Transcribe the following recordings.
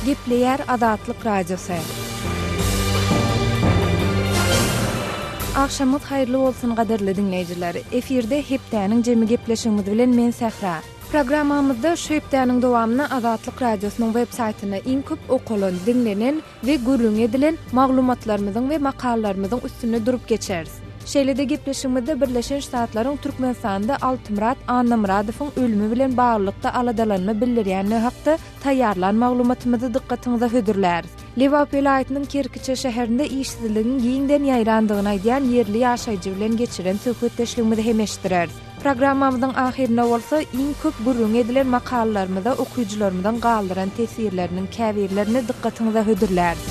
Gepleýär Azatlyk Radiosy. Agşamyňyz haýyrly bolsun gadyrly diňleýjiler. Efirde hepdäniň jemi gepleşigimiz bilen men Sähra. Programmamyzda şu hepdäniň dowamynda Azatlyk Radiosynyň web saýtynda iň köp okalan, diňlenen we gürrüňi edilen maglumatlarymyzyň we makalalarymyzyň üstünde durup geçeris. Şeýle-de gepleşigimizde Birleşen Ştatlaryň Türkmenistanda Altymyrat Annamyradowyň ölümi bilen baglylykda aladalanma bildirýändigi hakda taýýarlan maglumatymyzy dykgatyňyza hödürläris. Lebap welaýatynyň Kerkiçe şäherinde işsizligiň giňden ýaýrandygyny aýdýan ýerli ýaşaýjy bilen geçiren söhbetdeşligimizi hem eşitdireris. Programmamyzyň ahyrynda bolsa, iň köp gürrüňi edilen makalalarymyza okyjylarymyzyň galdyran teswirleriniň käbirlerini dykgatyňyza hödürläris.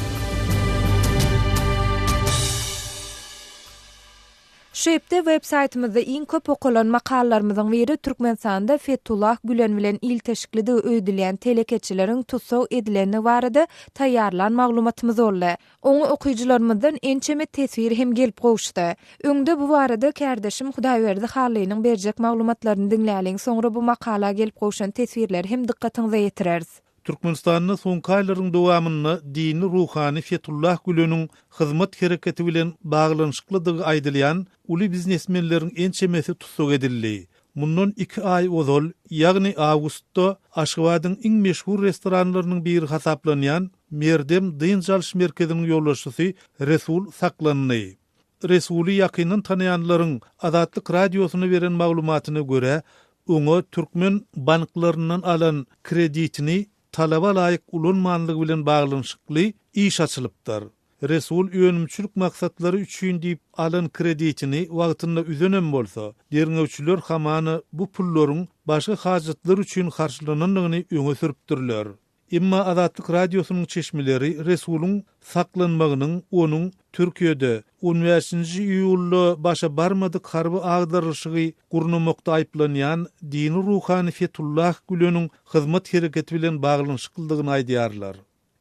Şu hepde web saýtymyzda iň köp okalan makalalarymyzyň biri Türkmenistanda Fetullah Gülen bilen ilteşiklidigi öýdülýän telekeçileriň tussag edilendigi barada taýýarlan maglumatymyz boldy. Oňa okyjylarymyzdan ençeme teswir hem gelip gowuşdy. Öňde bu barada kärdeşim Hudaýberdi Hallynyň berjek maglumatlaryny diňläliň, soňra bu makala gelip gowşan teswirleri hem dykgatyňyza ýetireris. Türkmenistanda soňky aýlaryň dowamynda dini ruhany Fetullah Güleniň Hyzmat hereketi bilen baglanyşyklydygy aýdylýan uly biznesmenleriň ençemesi tussag edildi. Mundan iki aý ozal, ýagny awgustda Aşgabadyň iň meşhur restoranlarynyň biri hasaplanýan Merdem dynç alyş merkeziniň ýolbaşçysy Resul saklandy. Resuly ýakyndan tanaýanlaryň Azatlyk Radiosyna beren maglumatyna görä, oňa türkmen banklaryndan alan kreditini talaba laýyk ulanmanlygy bilen baglanyşykly iş açylypdyr. Resul önümçilik maksatlary üçin diýip alan kreditini wagtynda üzenem bolsa, derňewçiler hamana bu pullaryň başga hajatlar üçin harçlanandygyny öňe sürüpdirler. Emma Azatlyk Radiosynyň çeşmeleri Resulyň saklanmagynyň onuň Türkiýede on bäşinji iýulda başa barmadyk harby agdarylyşygy gurnamakda aýyplanýan dini ruhany Fetullah Güleniň Hyzmat hereketi bilen baglanyşyklydygyny aýdýarlar.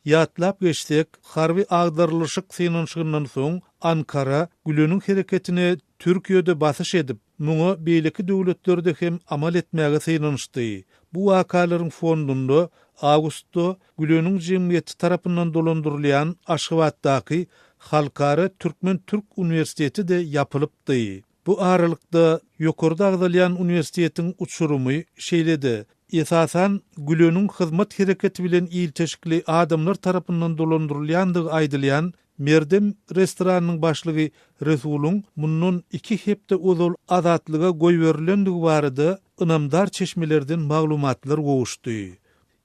Ýatlap geçsek, harby agdarylyşyk synanyşygyndan soň Ankara Güleniň hereketine Türkiýede basyş edip, muňa beýleki döwletlerde hem amal etmäge synanyşdy. Bu wakalaryň fondunda awgustda Güleniň jemgyýeti tarapyndan dolandyrylýan Aşgabatdaky Halkara türkmen-türk uniwersiteti-de ýapylypdy. Bu aralykda, ýokarda agzalýan uniwersitetiň uçurymy, şeýle-de, esasan, Güleniň hyzmat hereketi bilen ilteşikli adamlar tarapyndan dolandyrylýandygy aýdylýan Merdem restoranynyň başlygy Resulyň mundan iki hepde ozal azatlyga goýberilendigi barada ynamdar çeşmelerden maglumatlar gowuşdy.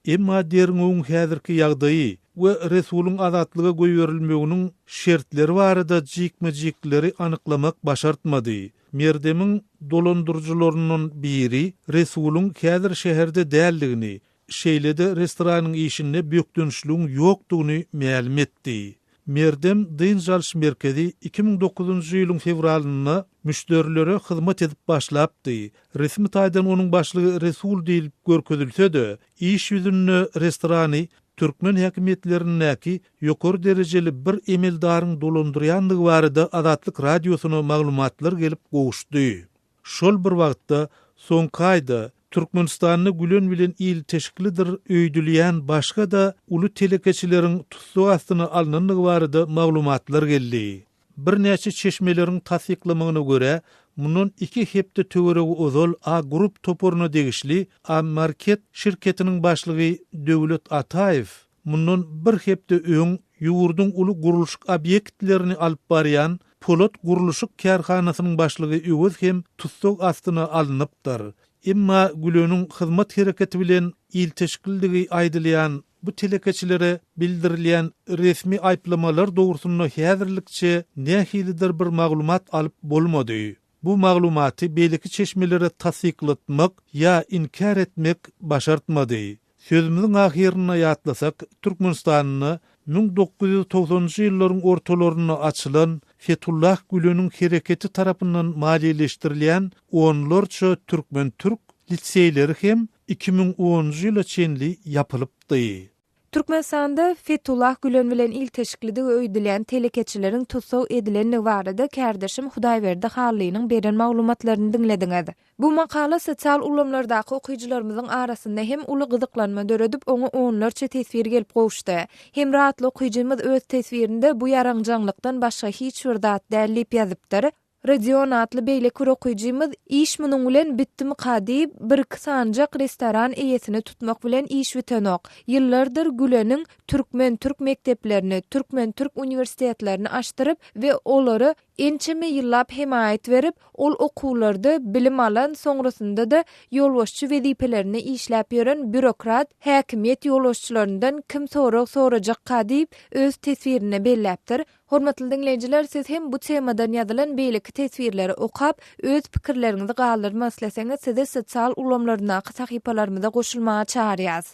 Emma derňewiň häzirki ýagdaýy we Resulyň azatlyga goýberilmeginiň şertleri barada jikme-jikleri anyklamak başartmady. Merdemiň dolandyryjylaryndan biri Resulyň häzir şäherde däldigini, şeýle-de restoranyň işinde bökdençligiň ýokdugyny mälim etdi. Merdem dynç alyş merkezi 2009-njy ýylyň fewralynda müşderilere hyzmat edip başlapdy. Resmi taýdan onuň başlygy Resul diýlip görkezilse-de, iş ýüzünde restorany türkmen häkimiýetlerindäki ýokary derejeli bir emeldaryň dolandyrýandygy barada Azatlyk Radiosyna maglumatlar gelip gowuşdy. Şol bir wagtda, soňky aýda Türkmenistanda Gülen bilen ilteşiklidir öýdülýän başga-da uly telekeçileriň tussag astyna alnandygy barada maglumatlar geldi. Birnäçe çeşmeleriň tassyklamagyna görä, mundan iki hepde töweregi ozal A Group toparyna degişli A Market şirketiniň başlygy Döwlet Ataýew mundan bir hepde öň ýurduň uly gurluşyk obýektlerini alyp barýan Polat gurluşyk kärhanasynyň başlygy Öwez hem tussag astyna alnypdyr. Emma Güleniň hyzmat hereketi bilen ilteşiklidigi aýdylýan bu telekeçilere bildirilýän resmi aýyplamalar dogrusynda häzirlikçe nähilidir bir maglumat alyp bolmady. Bu maglumaty beýleki çeşmelere tassyklatmak ýa inkär etmek başartmady. Sözümiziň ahyrynda ýatlasak, Türkmenistanda 1990-njy ýyllaryň ortalarynda açylan Fetullah Güleniň hereketi tarapyndan maliýeleşdirilýän onlarça türkmen-türk liseýleri hem 2010-njy ýyla çenli ýapylypdy. Türkmenistanda Fetullah Gülen bilen ilteşiklidigi öýdülýän telekeçileriň tussag edilenligi barada kärdeşim Hudaýberdi Hallynyň beren maglumatlaryny diňlediňiz. Bu makala sosial ulgamlardaky okyjylarymyzyň arasynda hem uly gyzyklanma döredip, oňa onlarça teswir gelip gowuşdy. Hemra atly okyjymyz öz teswirinde bu ýaraňjaňlykdan başga hiç bir zat däl diýip ýazypdyr. Rodion atly beýleki bir okyjymyz Iş munuň bilen bitdimika diýip, bir-iki sanyjak restoran eýesini tutmak bilen iş bitenok. Ýyllardyr Güleniň türkmen-türk mekdeplerini, türkmen-türk uniwersitetlerini açdyryp we olara ençeme ýyllap hemaýat berip, ol okuwlarda bilim alan, soňrasynda-da ýolbaşçy wezipelerinde işläp ýören býurokrat häkimiýet ýolbaşçylaryndan kim sorag sorajakka diýip, öz teswirinde belläpdir. Hormatly diňleýjiler siz hem bu temadan ýazylan beýleki teswirleri okap, öz pikirleriňizi galdyrmak isleseňiz sizi sosial ulgamlaryndaky sahypalarymyza goşulmaga çagyrýas.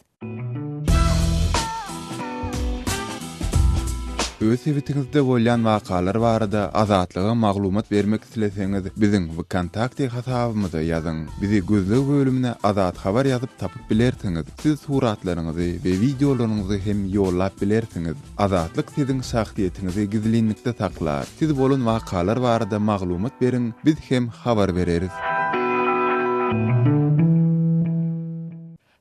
Öz sebitiňizde bolýan wakalar barada Azatlyga maglumat bermek isleseňiz biziň Wkontakte hasabymyza ýazyň. Bizi gözleg bölümine Azat Habar ýazyp tapyp bilersiňiz. Siz suratlaryňyzy we wideolaryňyzy hem ýollap bilersiňiz. Azatlyk siziň şahsyýetiňizi gizlinlikde saklar. Siz bolan wakalar barada maglumat beriň, biz hem habar bereris.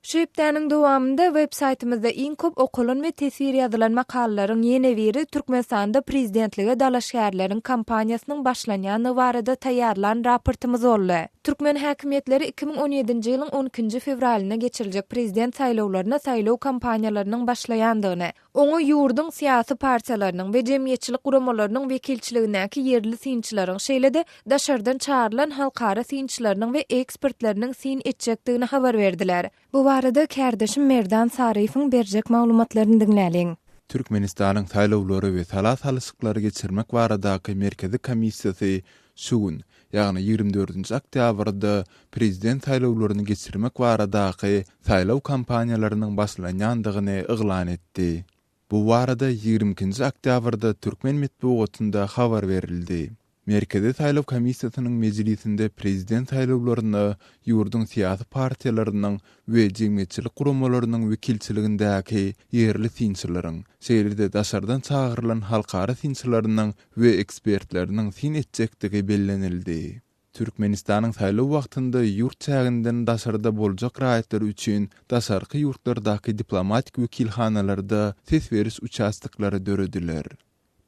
Şu hepdäniň dowamynda web saýtymyzda iň köp okalan we teswir ýazylan makalalaryň ýene biri Türkmenistanda prezidentlige dalaşgärleriň kampaniýasynyň başlanýandygy barada taýýarlan raportymyz boldy. Türkmen häkimiýetleri 2017-nji ýylyň on ikinji fewralynda geçiriljek prezident saýlawlaryna saýlaw kampaniýalarynyň başlaýandygyny, Oňa ýurduň syýasy partiýalarynyň we jemgyýetçilik guramalarynyň wekilçiligindäki ýerli synçylaryň, şeýle-de daşardan çagyrylan halkara synçylarynyň we ekspertleriniň syn etjekdigini habar berdiler. Bu barada kärdeşim Merdan Saryýewiň berjek maglumatlaryny diňläliň. Türkmenistanyň Saýlawlary we sala salyşyklary geçirmek baradaky Merkezi komissiýasy şu gün, ýagny 24-nji oktýabrda prezident saýlawlaryny geçirmek baradaky saýlaw kampaniýalarynyň başlanýandygyny yglan etdi. Bu barada 22-nji oktýabrda türkmen metbugatynda habar berildi. Merkezi saýlaw komissiýasynyň mejlisinde prezident saýlawlaryna ýurduň syýasy partiýalarynyň we jemgyýetçilik guramalarynyň wekilçiligindäki ýerli synçylaryň, şeýle-de daşardan çagyrylan halkara synçylarynyň we ekspertleriniň syn etjekdigi bellenildi. Türkmenistanyň saýlaw wagtynda ýurt çäginden daşarda boljak raýatlar üçin daşarky ýurtlardaky diplomatik wekilhanalarda ses beriş uçastoklary dörediler.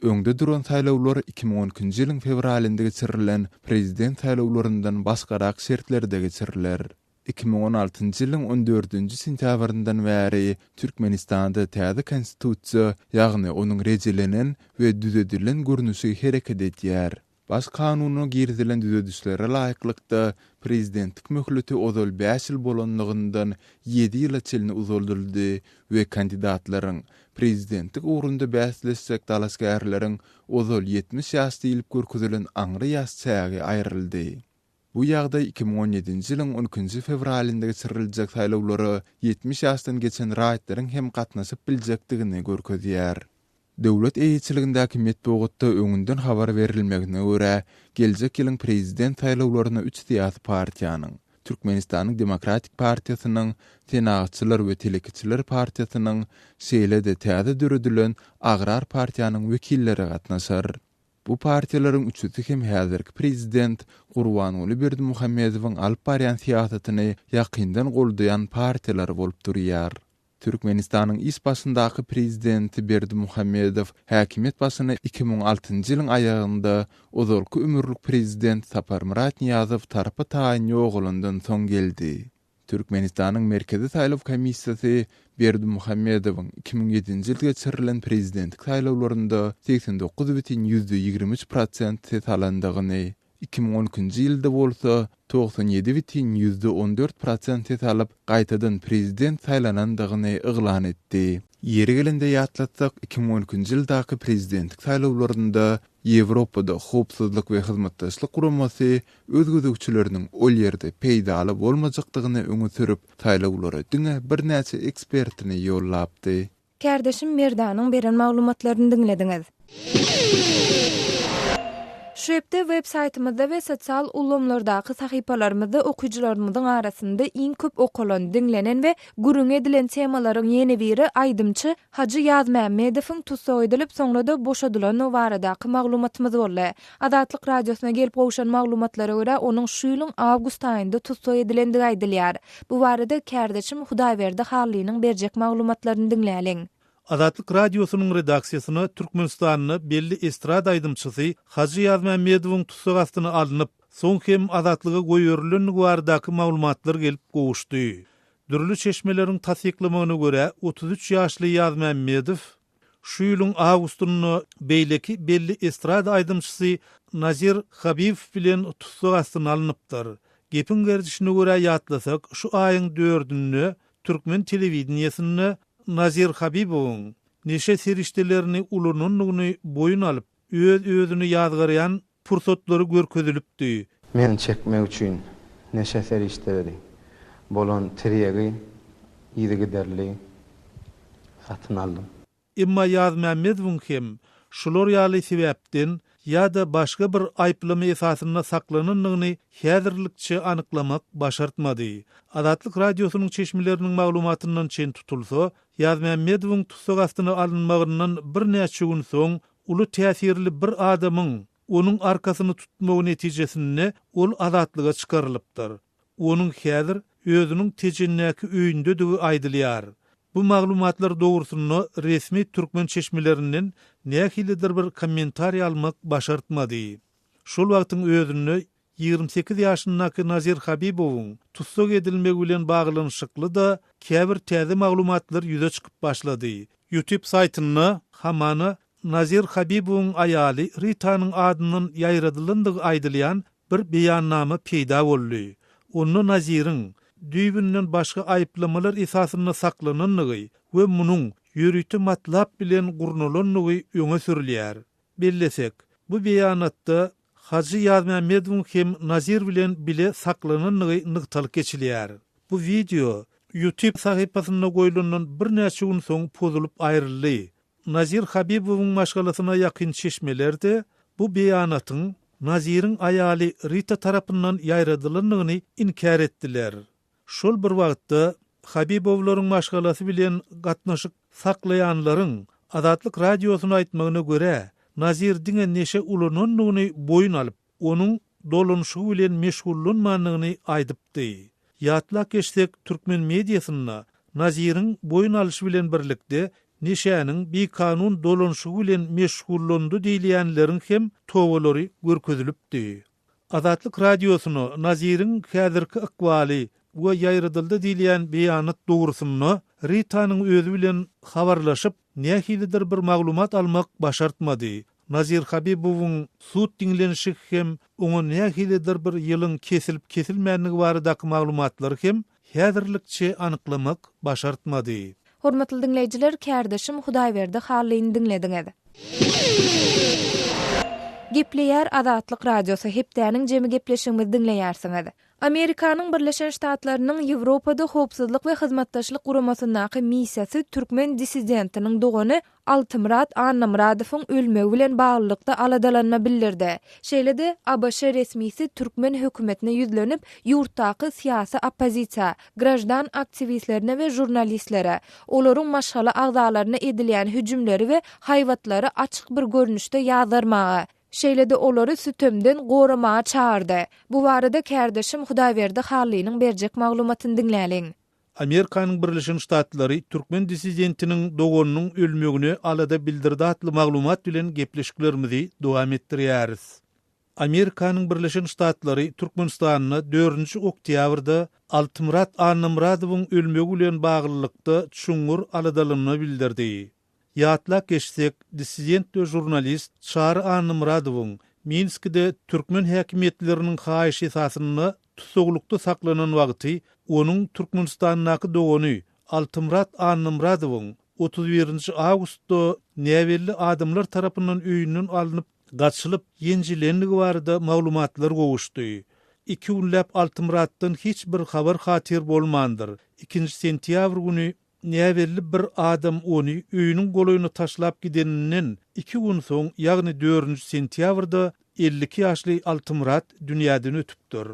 Öňde duran saýlawlar 2012-nji ýylyň fewralynda geçirilen prezident saýlawlaryndan başgarak şertlerde geçiriler. 2016-njy ýylyň on dördünji sentýabryndan bäri Türkmenistanda täze Konstitusiýa, ýagny onuň rejelenen we düzedilen görnüşi hereket edýär. Baş Kanuna girizilen düzedişlere laýyklykda, prezidentlik möhleti ozal bäş ýyl bolanlygyndan ýedi ýyla çenli uzaldyldy we kandidatlaryň, prezidentlik ugrunda bäsleşjek dalaşgärleriň ozal 70 ýaş diýlip görkezilen aňry ýaş çägi aýryldy. Bu ýagdaý 2017-nji ýylyň on ikinji fewralynda geçiriljek saýlawlara 70 ýaşdan geçen raýatlaryň hem gatnaşyp biljekdigini görkezýär. Döwlet eýeçiligindäki metbugatda öňünden habar berilmegine görä, geljek ýylyň prezident saýlawlaryna üç syýasy partiýanyň, Türkmenistanyň Demokratik partiýasynyň, Senagatçylar we telekeçiler partiýasynyň, şeýle-de täze döredilen Agrar partiýanyň wekilleri gatnaşar. Bu partiýalaryň üçüsi hem häzirki prezident Gurbanguly Berdimuhamedowyň alyp barýan syýasatyny ýakyndan goldaýan partiýalar bolup durýar. Türkmenistanyň iş başyndaky prezidenti Berdimuhamedow häkimiýet başyna 2006-njy ýylyň aýagynda ozalky ömürlik prezident Saparmyrat Nyýazow tarpa-taýyn ýogalandan soň geldi. Türkmenistanyň Merkezi saýlaw komissiýasy Berdimuhamedowyň 2007-nji ýylda geçirilen prezidentlik saýlawlarynda 89 bütin ýüzde 23 prosent ses alandygyny, 2012-nji ýylda bolsa 97 bütin ýüzde 14 prosent ses alyp, gaýtadan prezident saýlanandygyny yglan etdi. Ýeri gelende ýatlatsak, 2012-nji ýyldaky prezidentlik saýlawlarynda Ýewropada Howpsuzlyk we Hyzmatdaşlyk Guramasy öz gözegçileriniň ol ýerde peýdaly bolmajakdygyny öňe sürüp, saýlawlara diňe birnäçe ekspertini ýollapdy. Kärdeşim Merdanyň beren maglumatlaryny diňlediňiz. Şu hepde web saýtymyzda we sosial ulgamlardaky sahypalarymyzda okyjylarymyzyň arasynda iň köp okalan, diňlenen we gürrüňi edilen temalaryň ýene biri aýdymçy Hajy Ýazmämmedowyň tussag edilip, soňra-da boşadylandygy baradaky maglumatymyz boldy. Azatlyk Radiosyna gelip gowşan maglumatlara görä, onuň şu ýylyň awgust aýynda tussag edilendigi aýdylýar. Bu barada kärdeşim Hudaýberdi Hallynyň berjek maglumatlaryny diňläliň. Azatlyk Radiosynyň redaksiýasyna Türkmenistanda belli estrada aýdymçysy Hajy Ýazmämmedowyň tussag astyna alnyp, soň hem azatlyga goýberilendigi baradaky maglumatlar gelip gowuşdy. Dürli çeşmeleriň tassyklamagyna görä, 33 ýaşly Ýazmämmedow şu ýylyň awgustynda beýleki belli estrada aýdymçysy Nazir Habibow bilen tussag astyna alnypdyr. Gepiň gerdişine görä ýatlasak, şu aýyň dördünde türkmen telewideniýesinde Nazir Habibowyň neşe serişdelerini ulanandygyny boýun alyp, öz-özüni ýazgarýan pursatlary görkezilipdi. Men çekmek üçin neşe serişdeleri bolan tirýegi yzygiderli satyn aldym. Emma Ýazmämmedowyň hem şular ýaly sebäpden ýa-da başga bir aýyplama esasynda saklanandygyny häzirlikçe anyklamak başartmady. Azatlyk Radiosynyň çeşmeleriniň maglumatyndan çen tutulsa, Ýazmämmedowyň tussag astyna alynmagyndan birnäçe gün soň uly täsirli bir adamyň onuň arkasyny tutmagy netijesinde ol azatlyga çykarylypdyr. Onuň häzir özüniň Tejendäki öýündedigi aýdylýar. Bu maglumatlar dogrusynda resmi türkmen çeşmelerinden nähilidir bir kommentariý almak başartmady. Şol wagtyň özünde 28 ýaşyndaky Nazir Habibowyň tussag edilmegi bilen baglanyşykly-da käbir täze maglumatlar ýüze çykyp başlady. YouTube saýtynda hamana Nazir Habibowyň aýaly Ritanyň adyndan ýaýradylandygy aýdylýan bir beýannama peýda boldy. Onda Naziriň düýbünden başga aýyplamalar esasynda saklanandygy we munuň ýörite matlap bilen gurnalandygy öňe sürülýär. Bellesek, bu beýanatda Hajy Ýazmämmedowyň hem Nazir bilen bile saklanandygy nygtalyp geçilýär. Bu wideo YouTube sahypasynda goýlandan birnäçe gün soň pozulyp aýryldy. Nazir Habibowyň maşgalasyna ýakyn çeşmeler-de bu beýanatyň Naziriň aýaly Rita tarapyndan ýaýradylandygyny inkär etdiler. Şol bir wagtda, Habibowlaryň maşgalasy bilen gatnaşyk saklaýanlaryň Azatlyk Radiosyna aýtmagyna görä, Nazir diňe neşe ulanandygyny boýun alyp, onuň dolanyşygy bilen meşgullanmandygyny aýdypdy. Ýatlap geçsek, türkmen mediasynda Naziriň boýun alyşy bilen birlikde neşäniň bikanun dolanyşygy bilen meşgullandy diýilýänleriň hem tobalary görkezilipdi. Azatlyk Radiosyna Naziriň häzirki ykbaly we ýaýradyldy diýilýän beýanat dogrusynda Ritanyň özi bilen habarlaşyp, nähilidir bir maglumat almak başartmady. Nazir Habibowyň sud diňlenişigi hem oňa nähilidir bir ýylyň kesilip-kesilmändigi baradaky maglumatlary hem häzirlikçe anyklamak başartmady. Hormatly diňleýjiler, kärdeşim Hudaýberdi Hallyny diňlediňiz. Gepleýär Azatlyk Radiosy, hepdäniň jemi gepleşigimizi diňleýärsiňiz. Amerikanyň Birleşen Ştatlarynyň Ýewropada Howpsuzlyk we Hyzmatdaşlyk Guramasyndaky missiýasy türkmen dissidentiniň dogany Altymyrat Annamyradowyň ölmegi bilen baglylykda aladalanma bildirdi. Şeýle-de, ABŞ resmisi türkmen hökümetine ýüzlenip, ýurtdaky syýasy oppozisiýa, graždan aktiwistlerine we žurnalistlere, olaryň maşgala agzalaryna edilýän hüjümleri we haýbatlary açyk bir görnüşde ýazgarmaga, şeýle-de olary sütemden goramaga çagyrdy. Bu barada kärdeşim Hudaýberdi Hallynyň berjek maglumatyny diňläliň. Amerikanyň Birleşen Ştatlary türkmen dissidentiniň doganynyň ölmegine alada bildirdi atly maglumat bilen gepleşiklerimizi dowam etdirýäris. Amerikanyň Birleşen Ştatlary Türkmenistanda dördünji oktýabrda Altymyrat Annamyradowyň ölmegi bilen baglylykda çuňňur aladalanma bildirdi. Ýatlap geçsek, dissident we žurnalist Çary Annamyradowyň Minskide türkmen häkimiýetleriniň haýyşy esasynda tussaglykda saklanan wagty onuň Türkmenistandaky dogany Altymyrat Annamyradowyň 31 nji awgustda näbelli adamlar tarapyndan öýünden alnyp gaçylyp ýenjilendigi barada maglumatlar gowuşdy. Iki günläp Altymyratdan hiç bir habar-hatyr bolmandyr. Ikinji sentýabr güni Näbelli bir adam ony öýüniň golaýyna taşlap gideninden iki gün soň, ýagny dördünji sentýabrda. 52 ýaşly Altymyrat dünýäden ötüpdir.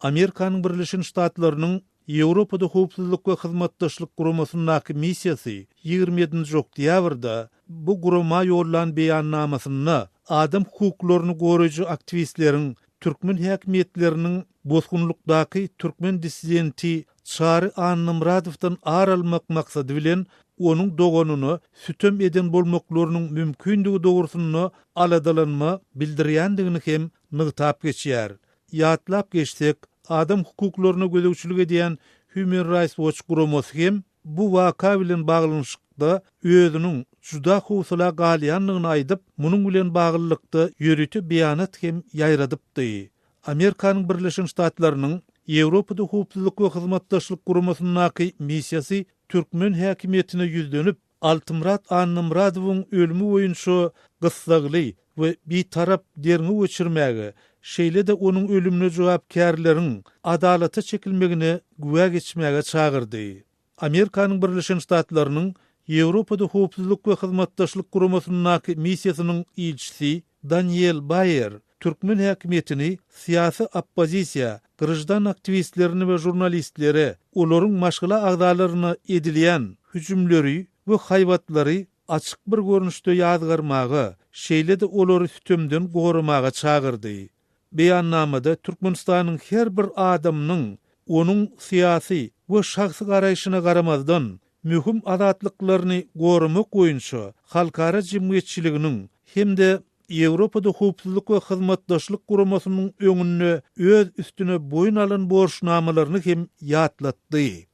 Amerikanyň Birleşen Ştatlarynyň Ýewropada Howpsuzlyk we Hyzmatdaşlyk Guramasyndaky missiýasy 27-nji oktýabrda bu gurama ýollan beýannamasynda adam hukuklaryny goraýjy aktiwistleriň türkmen häkimiýetleriniň bosgunlykdaky türkmen dissidenti Çary Annamyradowdan ar almak maksady bilen onuň doganyna sütem eden bolmaklarynyň mümkindigi dogrusynda aladalanma bildirýändigini hem nygtap geçýär. Ýatlap geçsek, adam hukuklaryna gözegçilik edýän Human Rights Watch guramasy hem bu waka bilen baglanyşykda özüniň juda howsala galýandygyny aýdyp, munuň bilen baglylykda ýörite beýanat hem ýaýradypdy. Amerikanyň Birleşen Ştatlarynyň Ýewropada Howpsuzlyk we Hyzmatdaşlyk Guramasyndaky missiýasy türkmen häkimiýetine ýüzlenip, Altymyrat Annamyradowyň ölümi boýunça gyssagly we bitarap derňew geçirmäge, şeýle-de onuň ölümine jogapkärleriň adalata çekilmegine güwä geçmäge çagyrdy. Amerikanyň Birleşen Ştatlarynyň Ýewropada Howpsuzlyk we Hyzmatdaşlyk Guramasyndaky missiýasynyň ilçisi Daniel Baýer türkmen häkimiýetini syýasy oppozisiýa, graždan aktiwistlerine we žurnalistlere, olaryň maşgala agzalaryna edilýän hüjümleri we haýbatlary açyk bir görnüşde ýazgarmaga, şeýle-de olary sütemden goramaga çagyrdy. Beýannamada Türkmenistanyň her bir adamynyň, onuň syýasy we şahsy garaýşyna garamazdan, möhüm azatlyklaryny goramak boýunça halkara jemgyýetçiliginiň hem-de Ýewropada Howpsuzlyk we Hyzmatdaşlyk Guramasynyň öňünde öz üstüne boýun alan borçnamalaryny hem ýatlatdy.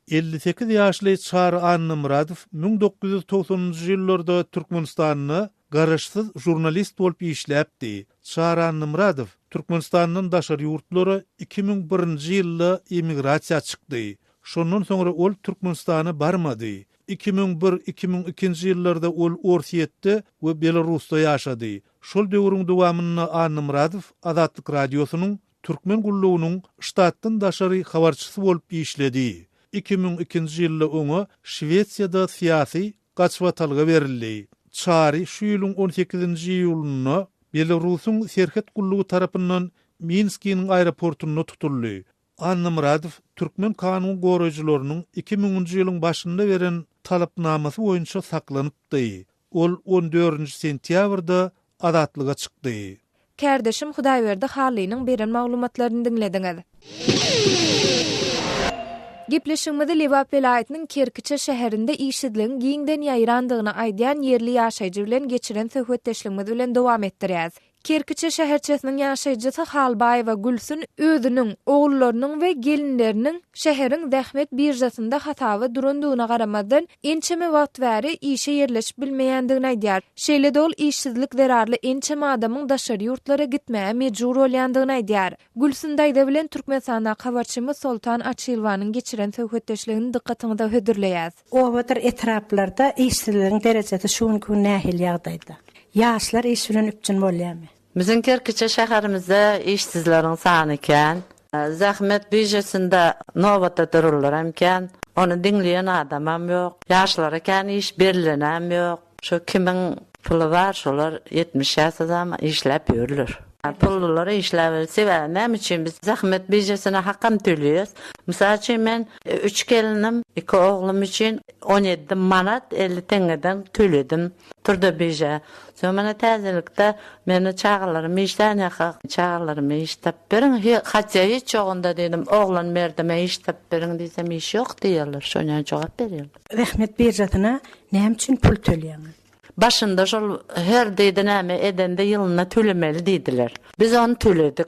58 ýaşly Çary Annamyradow 1990-njy ýyllarda Türkmenistanda garaşsyz žurnalist bolup işläpdi. Çary Annamyradow Türkmenistandan daşary ýurtlara 2001-nji ýylda emigrasiýa çykdy. Şondan soňra ol Türkmenistana barmady. 2001, 2002-nji ýyllarda ol Orsýetde we Belarusda ýaşady. Şol döwrüň dowamynda Annamyradow Azatlyk Radiosynyň Türkmen gullugynyň ştatdan daşary habarçysy bolup işledi. 2002-nji ýylda oňa Şwesiýada syýasy gaçybatalga berildi. Çary şu ýylyň on sekizinji iýulynda Belarusyň serhet gullugy tarapyndan Minskiniň aeroportynda tutuldy. Annamyradow türkmen kanun goraýjylarynyň iki müňünji ýylyň başynda beren talapnamasy boýunça saklanypdy. Ol on dördünji sentýabrda azatlyga çykdy. Kärdeşim Hudaýberdi Hallynyň beren maglumatlaryny diňlediňiz. Gepleşigimizi Lebap welaýatynyň Kerkiçe şäherinde işsizligiň giňden ýaýrandygyny aýdýan ýerli ýaşaýjy bilen geçiren söhbetdeşligimiz bilen dowam etdirýäs. Kerkiçe şäherçesiniň ýaşaýjysy Halbaýewa Gülsün özüniň, ogullarynyň we gelinleriniň şäheriň zähmet biržasynda hasaba durandygyna garamazdan, ençeme wagt bäri işe ýerleşip bilmeýändigini aýdýar. Şeýle-de ol işsizlik zerarly ençeme adamyň daşary ýurtlara gitmäge mejbur bolýandygyny aýdýar. Gülsün daýza bilen Türkmenistandaky habarçymyz Soltan Açylowanyň geçiren söhbetdeşligini dykgatyňyza hödürleýäs. Obadyr etraplarda işsizligiň derejesi şu günki gün nähili ýagdaýda? Ýaşlar iş bilen üpjün bolýarmy? Biziň Kerkiçe şäherimizde işsizleriň sany kän. Zähmet biržasynda nobata dururlar hem kän. Ony diňleýän adamam ýok. Ýaşlara kän iş berilenem ýok. Şo kimiň puly bar, şolar 70 ýaşadam işläp ýörler. Pullular işläp, sebäbi näme üçin biz zähmet biržasyna hakam töleýäs. Mysal üçin men üç gelinim, iki oglum üçin 17 manat 50 teňňeden töledim. Turda birža. Soň mana täzelikde meni çagalarym işlän ýaka, çagalaryma iş tapyp beriň, hatýa hiç ýogunda diýdim, oglan merdime iş tapyp beriň diýsem iş ýok diýýärler, şonýa jogap berýärler. Zähmet biržasyna näme üçin pul töleýäňiz? Başynda şol her diýdi näme edende ýylynda tölemeli diýdiler. Biz ony töledik.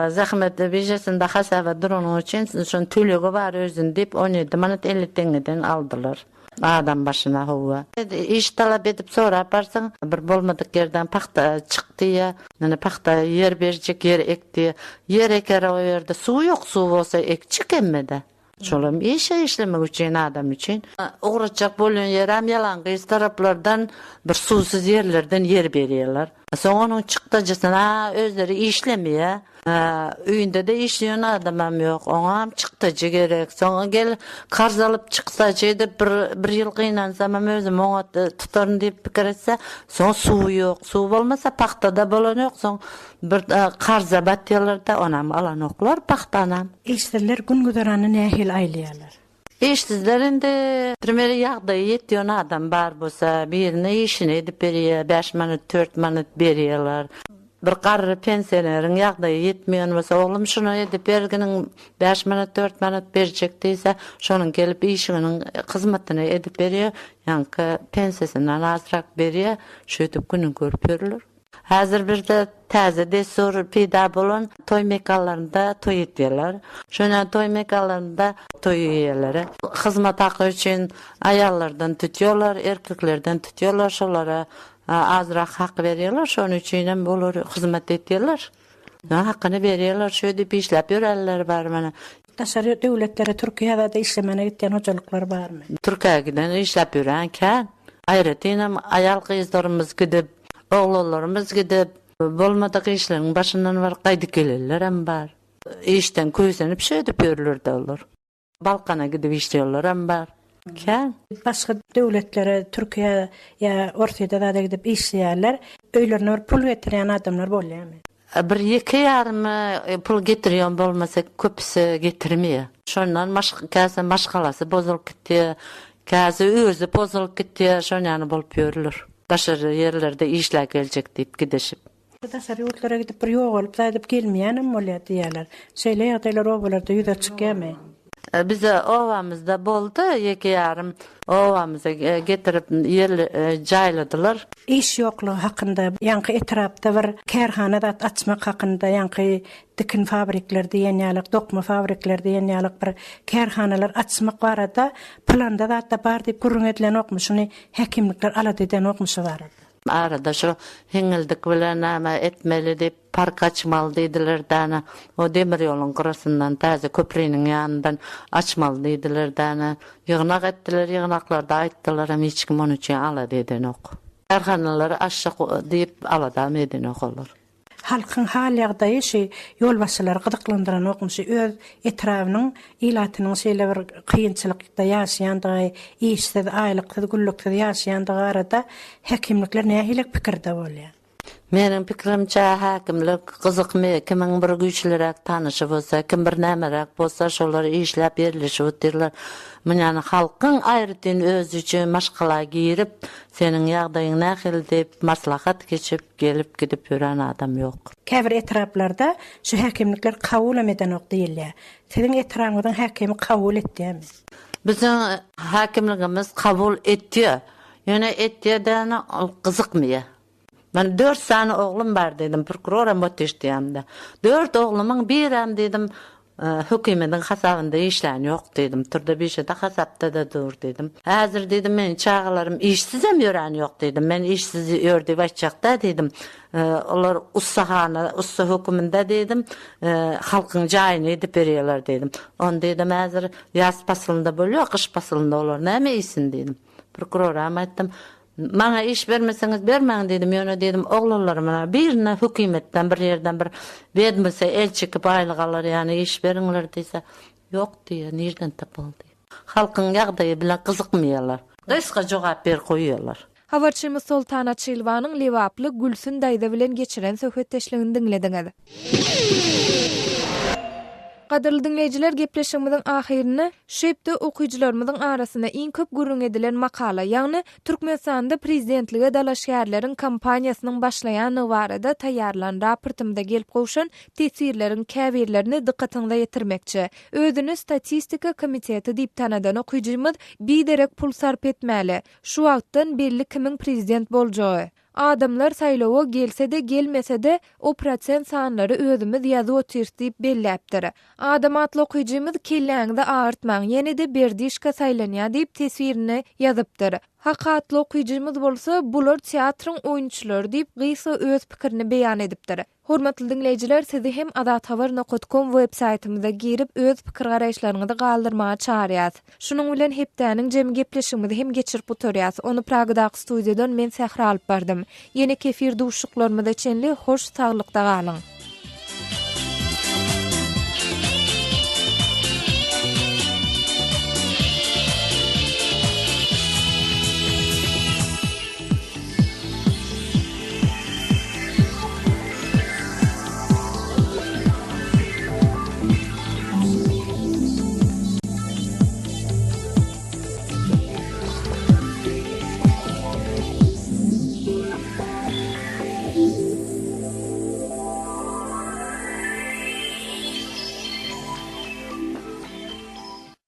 Zähmet biržasynda hasaba duranyň üçin şonuň tölegi bar özüni diýip 17 manat 50 teňňeden aldylar. Adam başyna hawa. Iş talap edip sorap barsaň bir bolmadyk ýerden pagta çyk diýýär. Ýöne pagta ýer berjek ýer ek diýýär. Ýer eker o ýerde suw ýok suw bolsa ekjek hemmede. Şolam işe işlemek üçin adam üçin. Ugratjak bolýan ýerem ýalangyz taraplardan bir suwsuz ýerlerden ýer berýärler. Soň onuň çykdajysyna özleri işlemeýär. Öýünde-de işleýän adamam ýok. Oňam çykdajy gerek. Soň gel karz alyp çykdajy edip bir bir ýyl gynansamam özüm oňat tutaryn diýip pikir etse, soň suw ýok. Suw bolmasa pagta-da bolanok. Soň bir karza batýarlar-da, onam alanoklar pagtanam. Işsizler gün-güzeranyny nähili aýlaýarlar? Işsizler indi primeri ýagdaýy ýetýän adam bar bolsa birine işini edip berýär, bäş manat, tört manat berýärler. Bir garry pensioneriň ýagdaýy ýetmeýän bolsa, oglum şuny edip berginiň bäş manat, tört manat berjek diýse, şonuň gelip işiginiň hyzmatyny edip berýär, ýaňky pensiýasyndan azrak berýär, şeýdip gününi görüp ýörler. Häzir birde täze dessur peýda bolan toý mekanlarynda toý etýärler. Şonda toý mekanlarynda toý eýeleri hyzmat haky üçin aýallardan tutýarlar, erkeklerden tutýarlar, şolara azrak hak berýärler, şonuň üçin hem olar hyzmat etýärler. Hakyny berýärler, şeýdip işläp ýörenler bar mana. Daşary döwletlere Türkiýä-de işlemäne gitýän hojalyklar barmy? Türkiýä giden işläp ýören kän. Aýratynam aýal-gyzlarymyz gidip, oglanlarymyz gidip, bolmadyk işleriň başyndan baryp gaýdyp gelenlerem bar. Işden kösenip şeýdip ýörler-de olar. Balkana gidip işleýänlerem bar. Kän. Başga döwletlere, Türkiýä ýa Orsýete zada gidip işleýärler. Öýlerine bir pul getirýän adamlar bolýarmy? Bir ýeke ýarymy pul getirýän bolmasa köpüsi getirmeýär. Şondan käse maşgalasy bozulyp gitýär, käse özi bozulyp gitýär, şon ýaly bolup ýörler. Daşary ýerlerde işläp geljek diýip gidişip. Daşary ýurtlara gidip bir ýogalyp zaýdyp gelmeýänem bolýar diýýärler. Şeýle ýagdaýlar obalarda ýüze çykýarmy? Bize obamyzda boldy, ýeke ýarym obamyza getirip ýerli jaýladylar. Iş ýoklugy hakynda, ýaňky etrapda bir kärhana zat açmak hakynda, ýaňky tikin fabrikler diýen ýalyk, dokma fabrikler diýen ýalyk bir kärhanalar açmak barada planda zatda bar diýip gürrüň edilenokmy, şuny häkimlikler alada edenokmy şu barada? Arada şu hiňňildik bilen näme etmeli diýip, park açmaly diýdiler däne. O demir ýoluň gyrasyndan, täze köpriniň ýanyndan açmaly diýdiler däne. Ýygnak etdiler, ýygnaklarda aýtdylaram, hiç kim onuň üçin alada edenok. Kärhanalary açjak diýip aladam edenok olar. Halkyň hal-ýagdaýy şu ýolbaşçylary gyzyklandyranokmy, şu öz etrabynyň ilatynyň şeýle bir kynçylykda ýaşaýandygy, işsiz, aýlyksyz, günlüksiz ýaşaýandygy barada häkimlikler nähili pikirde bolýar? Meniň pikirimçe, häkimlik gyzykmy, kimiň bir güýçliräk tanyşy bolsa, kim bir nämeräk bolsa, şolar işläp ýerleşip otyrlar. Munýany halkyň aýratyn özi üçin maşgala girip, seniň ýagdaýyň nähili diýip maslahat geçip, Gelip gidip ýören adam ýok. Käbir etraplarda şu häkimlikler kabulam edenok diýilýär. Siziň etrabyňyzyň häkimi kabul etýärmi? Biziň häkimligimiz kabul etýär. Ýöne etýär däne ol gyzykmaýar. Men dört sany oglum bar diýdim, prokuroram otyş diýemde. Dört oglumyň birem diýdim, Hökümediň hasabynda işlän ýok diýdim. Turda bişede hasapda-da dur diýdim. Häzir diýdim, meniň çagalarym işsizem ýörän ýok diýdim. Men işsiz ýör diýip aýtjak däl diýdim. Olar ussahana, ussa höküminde diýdim, halkyň jaýyny edip berýärler diýdim. Ony diýdim, häzir ýaz pasylynda bolýar, gyş pasylynda olar näme iýsin diýdim. Prokuroram aýtdym. Maňa iş bermeseňiz bermäň diýdim, ýöne diýdim, oglanlarymyň birine hökümetden bir ýerden bir wedmose el çekip aýlyk alar ýaly iş beriňler diýse, ýok diýýär, nirden tapaly diýýär. Halkyň ýagdaýy bilen gyzykmaýarlar. Gysga jogap berip goýýarlar. Habarçymyz Soltan Açylowanyň lebaply Gülsün daýza bilen geçiren söhbetdeşligini diňlediňiz. Gadyrly diňleýjiler gepleşigimiziň ahyrynda şu hepde okyjylarymyzyň arasynda iň köp gürrüň edilen makala, ýagny Türkmenistanda prezidentlige dalaşgärleriň kampaniýasynyň başlaýandygy barada taýýarlan raportymyza gelip gowşan teswirleriň käbirlerini dykgatyňyza ýetirmekçi. Özüni Statistika komiteti diýip tanadan okyjymyz Biderek pul sarp etmäli. Şu wagtdan belli kimiň prezident boljagy. Adamlar saýlawa gelse-de gelmese-de o prosent sanlary özümiz ýazyp otyrys diýip belläpdir. Adam atly okyjymyz kelläňizi agyrtmaň ýene-de Berdişka saýlanýa diýip teswirini ýazypdyr. Hak atly okyjymyz bolsa bular teatryň oýunçylary diýip gysga öz pikirini beýan edipdir. Hormatly diňleýjiler sizi hem azathabar nokat kom web saýtymyza girip öz pikir garaýyşlaryňyzy galdyrmaga çagyrýas. Şunuň bilen hepdäniň jemi gepleşigimizi hem geçirip gutarýas. Ony Pragadaky studiýadan men Sähra alyp bardym. Ýene kefir duşuşyklarymyza çenli hoş saglykda galyň.